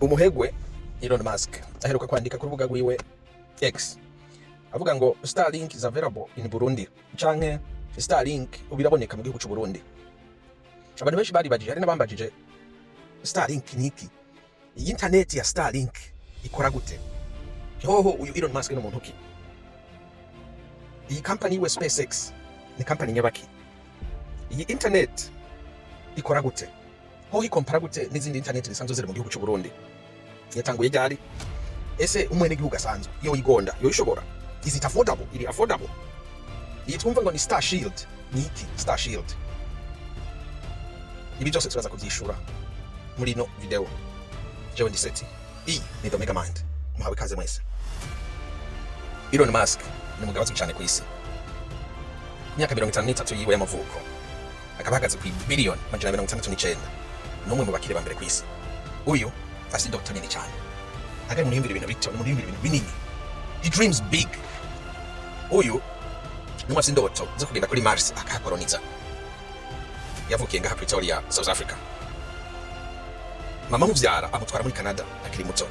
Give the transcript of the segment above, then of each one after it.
Umuhegwe Elon Musk aheruka kwandika ku rubuga rwiwe X avuga ngo "Starlink is available in Burundi", canke "Starlink ubu iraboneka mu gihugu c'u Burundi". Abantu benshi baribajije, hari n'abambajije: "Starlink ni iki? Iyi internet ya Starlink ikora gute? Hoho uyu Elon Musk ni umuntu ki? Iyi company yiwe SpaceX ni company nyabaki? Iyi internet ikora gute? Hoho ikompara gute n'izindi internet zisanzwe ziri mu gihugu c'u Burundi? Yatanguye ryari? Ese umwenegihugu asanzwe yoyigonda, yoyishobora? Is it affordable? Iri affordable? Iyi twumva ngo ni Star Shield ni iki? Star Shield?" Ibi byose turaza kuvyishura muri ino video. Jewe ndi Seti, iyi ni The Mega Mind. Muhawe ikaze mwese. Elon Musk ni umugabo azwi cyane ku isi. Ku myaka 53 yiwe y'amavuko, akaba ahagaze ku biliyoni 269, ni umwe mu bakire ba mbere ku isi. Uyu afite indoto nini cyane. Ntabwo ari umuntu yiyumvira ibintu bito, ni umuntu yiyumvira ibintu binini. He dreams big. Uyu ni umwe afite indoto zo kugenda kuri Mars akahakoloniza. Yavukiye ngaha Pretoria, South Africa. Mama muvyara amutwara muri Canada akiri muto,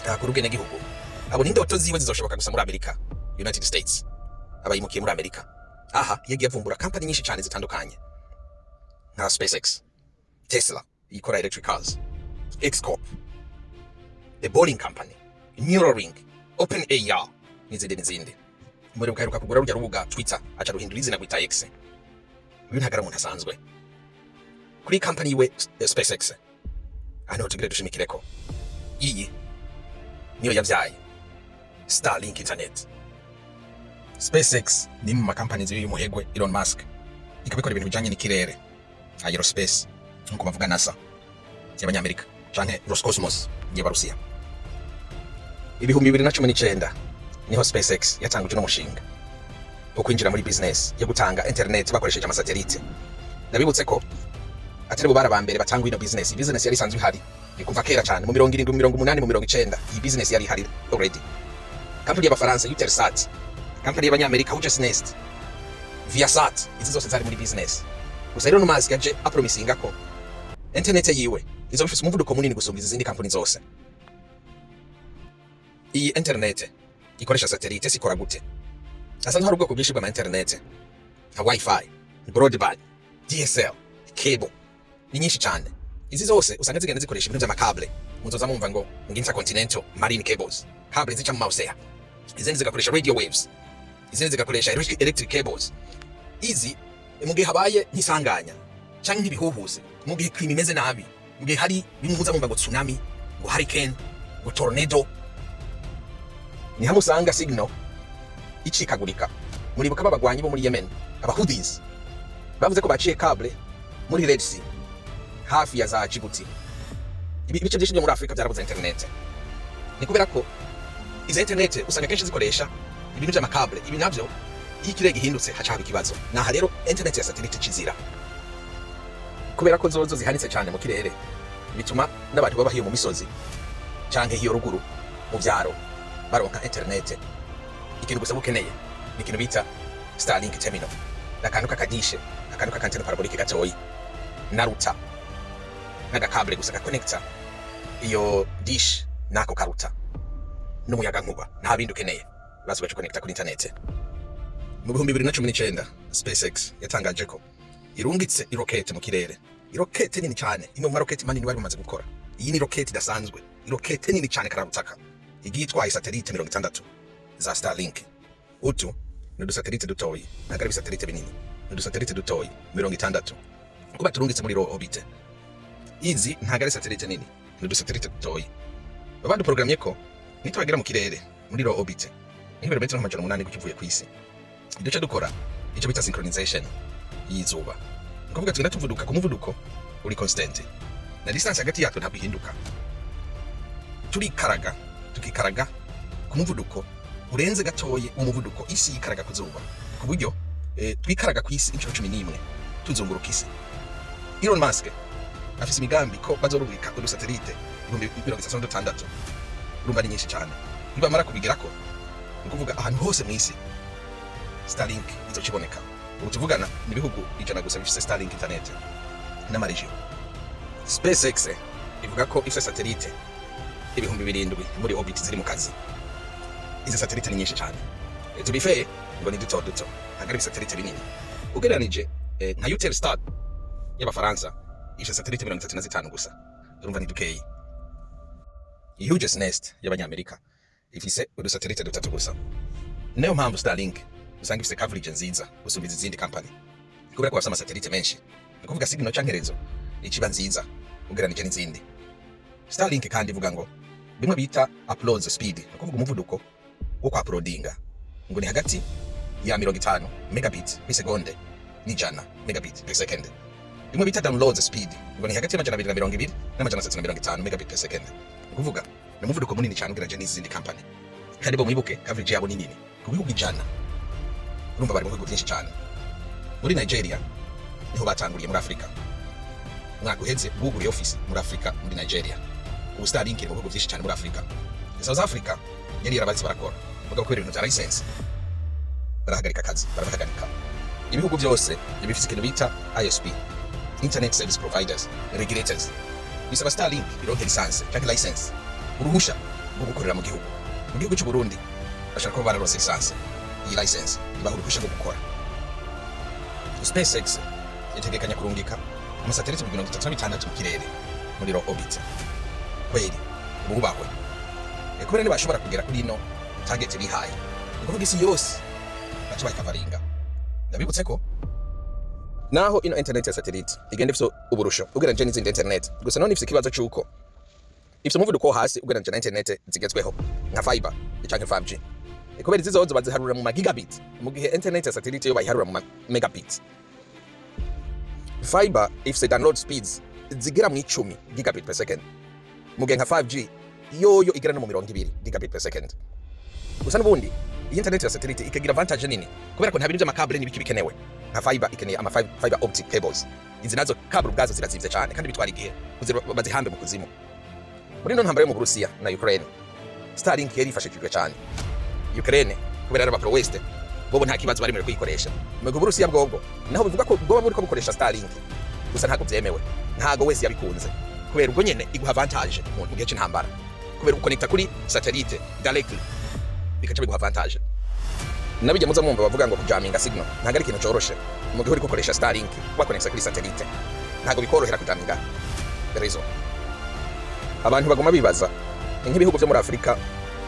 ahakura ubwenegihugu. Abona indoto ziwe zizoshoboka gusa muri Amerika, United States. Aba yimukiye muri Amerika. Aha yagiye avumbura kampani nyinshi cyane zitandukanye nka SpaceX, Tesla ikora electric cars, X Corp, The Boring Company, Neuralink, OpenAI n'izindi n'izindi. Muri bukaheruka kugura rujya rubuga Twitter, aca ruhindura izina rwita X. Uyu ntabwo ari umuntu asanzwe. Kuri kampani yiwe SpaceX, aha niho tugire dushimikireko. Iyi niyo yavyaye Starlink internet. SpaceX ni mu makampani y'uyu muhegwe Elon Musk, ikaba ikora ibintu bijanye n'ikirere, aerospace, nkuko bavuga NASA y'Abanyamerika canke Roscosmos y'Abarusiya. 2019 niho SpaceX yatanguje uno mushinga wo kwinjira muri business yo gutanga internet bakoresheje amasatelite. Ndabibutse ko atari bo bari aba mbere batanga ino business. Iyi business yari isanzwe ihari, ni kuva kera cyane, mu 70, mu 80, mu 90, iyi business yari ihari already. Kampani y'Abafaransa Eutelsat, kampani y'Abanyamerika Hughes Nest, Viasat, izi zose zari muri business. Gusa rero Musk yaje apromisinga ko internet yiwe izoba ifise umuvuduko munini gusumba izindi kampani zose. Iyi internet ikoresha satellite sikora gute? Hasanzwe hari ubwoko bwinshi bw'ama internet nka wifi, broadband, DSL, cable, ni nyinshi cyane. Izi zose usanga zigenda zikoresha ibintu vy'amakable. Muzoza mumva ngo intercontinental marine cables, cable zica mu maocean. Izindi zigakoresha radio waves, izindi zigakoresha electric cables. Izi mu gihe habaye nk'isanganya canke nk'ibihuhusi, mu gihe climat imeze nabi, mu gihe hari bimwe muza mumva ngo tsunami, ngo hurricane, ngo tornado, ni hamwe usanga signal icikagurika. Muribuka b'abagwanyi bo muri Yemen, aba Houthis, bavuze ko baciye cable muri Red Sea hafi ya za Djibouti. Ibice byinshi byo muri Afrika byarabuze internet. Ni kubera ko izo internet usanga kenshi zikoresha ibintu by'amakable. Ibi navyo iyo ikirere gihindutse haca haba ikibazo. Naha rero internet ya satellite cizira, kubera ko zozo zihanitse cyane mu kirere, bituma n'abantu baba hiyo mu misozi canke hiyo ruguru mu vyaro baronka internet. Ikintu gusa bukeneye ni ikintu bita Starlink terminal, akantu kakadishe, akantu k'akantene parabolique gatoyi na router n'agakable gusa gakonekta iyo dish n'ako karouter n'umuyagankuba. Nta bindi ukeneye, basi ugaca ukonekta kuri internet. Mu 2019 SpaceX yatangaje ko irungitse irokete mu kirere, irokete nini cyane, imwe mu marokete manini bari bamaze gukora. Iyi ni rokete idasanzwe, irokete nini cyane karabutaka, igiye itwaye satelite 60 za Starlink. Utu ni udusatelite dutoyi, ntabwo ari ibisatelite binini, ni udusatelite dutoyi 60 kuba turungitse muri low orbit. Izi ntabwo ari satelite nini, ni udusatelite dutoyi. Baba baduprogrammye ko nitwagera mu kirere muri low orbit, nk'ibirometero nka 800 gutyo uvuye ku isi, duce dukora icyo bita synchronization y'izuba. Ni ukuvuga tugenda tuvuduka ku muvuduko uri constant, na distance hagati yatwo ntabwo ihinduka. Turikaraga, tukikaraga ku muvuduko urenze gatoye umuvuduko isi yikaraga ku zuba, ku buryo twikaraga ku isi inshuro 11 tuzunguruka isi. Elon Musk afise imigambi ko bazorungika udusatelite 36,000. Urumva ni nyinshi cyane. Nibamara kubigerako, ni ukuvuga ahantu hose mu isi Starlink izociboneka. Ubu tuvugana ni ibihugu 100 gusa bifise Starlink internet n'amaregion. SpaceX ivuga ko ifise satellite 7,000 muri orbit ziri mu kazi. Izi satellite ni nyinshi cyane. To be fair, ngo ni duto duto, ntabwo ari ibisatellite binini ugereranije nka Eutelsat y'Abafaransa ifite satellite 35 gusa. Urumva ni dukeyi. Hughes Nest y'Abanyamerika ifise udusatellite dutatu gusa. Niyo mpamvu Starlink usanga ifise coverage nziza gusumba izindi company, kubera ko bafise amasatellite menshi. Ni ukuvuga signal canke réseau iciba nziza ugereranije n'izindi. Starlink kandi ivuga ngo bimwe bita upload speed, ni ukuvuga umuvuduko wo kwa uploadinga, ngo ni hagati ya 50 megabit per seconde n'100 megabit per second. Bimwe bita download speed ngo ni hagati y'220 n'350 megabit per second. Ni ukuvuga ni umuvuduko munini cyane ugereranyije n'izindi company. Kandi bo mwibuke coverage yabo ni nini, ku bihugu 100. Urumva bari mu bihugu byinshi cyane. Muri Nigeria niho batanguriye muri Afrika. Umwaka uheze buguriye office muri Afrika, muri Nigeria. Ubu Starlink iri mu bihugu byinshi cyane muri Afrika. South Africa yari yarabatse barakora, mugabo kubera ibintu bya license barahagarika akazi, barabahagarika. Ibihugu byose bifite ikintu bita ISP, Internet Service Providers Regulators. Bisaba Starlink ironke lisansi cyangwa license, uruhusha rwo gukorera mu gihugu. Mu gihugu cy'u Burundi bashaka kuba bararonse lisansi. Iyi license ibaha uruhusha rwo gukora. SpaceX itegekanya kurungika amasatelite 36 mu kirere muri low orbit. Kweli bubahwe. Kubera ntibashobora kugera kuri ino target bihaye, ni kuvuga isi yose baca bayikavaringa. Ndabibutse ko naho ino internet ya satellite igenda ifise uburusho ugereranyije n'izindi internet, gusa none ifise ikibazo c'uko ifise umuvuduko wo hasi ugereranyije na internet zigezweho nka fiber canke 5G. Kubera izi zozo baziharura mu magigabit, mu gihe internet ya satellite yo bayiharura mu ma megabit. Fiber ifise download speeds zigera mu 10 gigabit per second, mu gihe nka 5G yoyo igera no mu 20 gigabit per second. Gusa n'ubundi iyi internet ya satellite ikagira advantage nini kubera ko nta bintu by'amakabure n'ibiki bikenewe. Nka fiber ikeneye ama fiber optic cables. Izi nazo kabure ubwazo zirazimvye cyane kandi bitwara igihe kugira bazihambe mu kuzimu. Muri ino ntambara yo mu Burusiya na Ukraine, Starlink yari ifashishijwe cyane. Ukraine kubera ari aba pro West, bobo nta kibazo baremerewe kuyikoresha. Mu gihe Uburusiya bwobwo naho bivuga ko bwoba buriko bukoresha Starlink, gusa ntabwo byemewe, ntago wese yabikunze, kubera ubwo nyene iguha avantage mu gihe c'intambara, kubera ukonekta kuri satellite directly bikaca biguha avantage. Nabijya muza mwumva bavuga ngo kujaminga signal ntabwo ari ikintu coroshe. Mu gihe uriko ukoresha Starlink wakonekta kuri satellite, ntabwo bikorohera kujaminga réseau. Abantu baguma bibaza ni nk'ibihugu vyo muri Afurika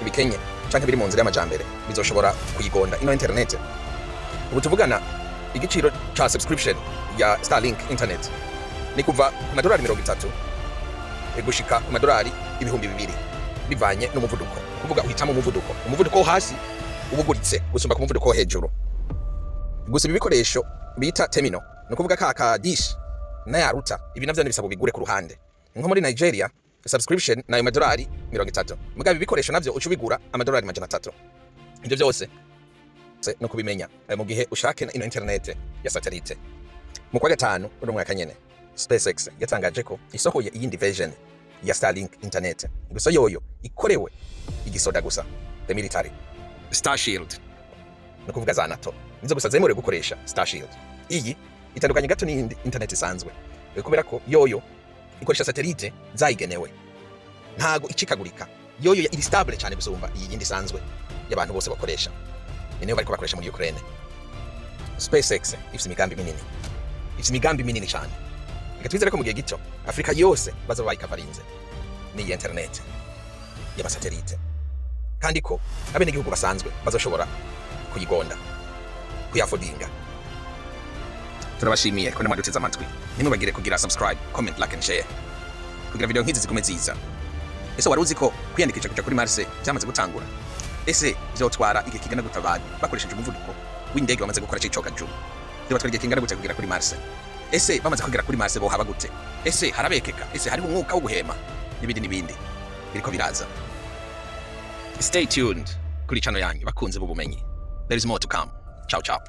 bikenye canke biri mu nzira y'amajambere bizoshobora kuyigonda ino internet. Ubu tuvugana igiciro ca subscription ya Starlink internet ni kuva ku madolari 30 gushika ku madolari 2000, bivanye n'umuvuduko. Kuvuga uhitamo umuvuduko, umuvuduko wo hasi ubuguritse gusumba ku muvuduko wo hejuru. Gusa ibi bikoresho bita terminal, ni ukuvuga ka dish n'aya router, ibi navyo ntibisaba ubigure ku ruhande. Nko muri Nigeria subscription nayo madolari 30, mugabo ibi bikoresho navyo uca ubigura amadolari 300. Ibyo byose no kubimenya mu gihe ushaka ino internet ya satellite. Mu kwa gatanu uno mwaka nyene, SpaceX yatangaje ko isohoye iyindi version ya Starlink internet, gusa yoyo ikorewe igisoda gusa, the military, Starshield. Ni ukuvuga za NATO nizo gusa zemerewe gukoresha Starshield. Iyi itandukanye gato n'iyindi internet isanzwe, kubera ko yoyo ikoresha satellite zayigenewe, ntago icikagurika. Yoyo iri stable cyane gusumba iyi yindi isanzwe y'abantu bose bakoresha. Ni nayo bariko bakoresha muri Ukraine. SpaceX ifise imigambi minini, ifise imigambi minini cyane. Reka twizere ko mu gihe gito Afurika yose bazoba bayikavarinze n'iyi internet y'amasatelite, kandi ko abenegihugu basanzwe bazoshobora kuyigonda, kuyafodinga. Turabashimiye ko namwaduteze amatwi. Ntimubagire kugira subscribe, comment, like and share kugira video nk'izi zigume ziza. Ese wari uzi ko kwiyandikisha kuja kuri Mars byamaze gutangura? Ese vyotwara igihe kingana gute abantu bakoresheje umuvuduko w'indege bamaze gukora c'icoka juru? Vyobatwara igihe kingana gute kugera kuri Mars? Ese bamaze kugera kuri Mars bohaba gute? Ese harabekeka? Ese hariho umwuka wo guhema? N'ibindi n'ibindi biriko biraza. Stay tuned kuri channel yanyu bakunze b'ubumenyi. There is more to come. Ciao ciao.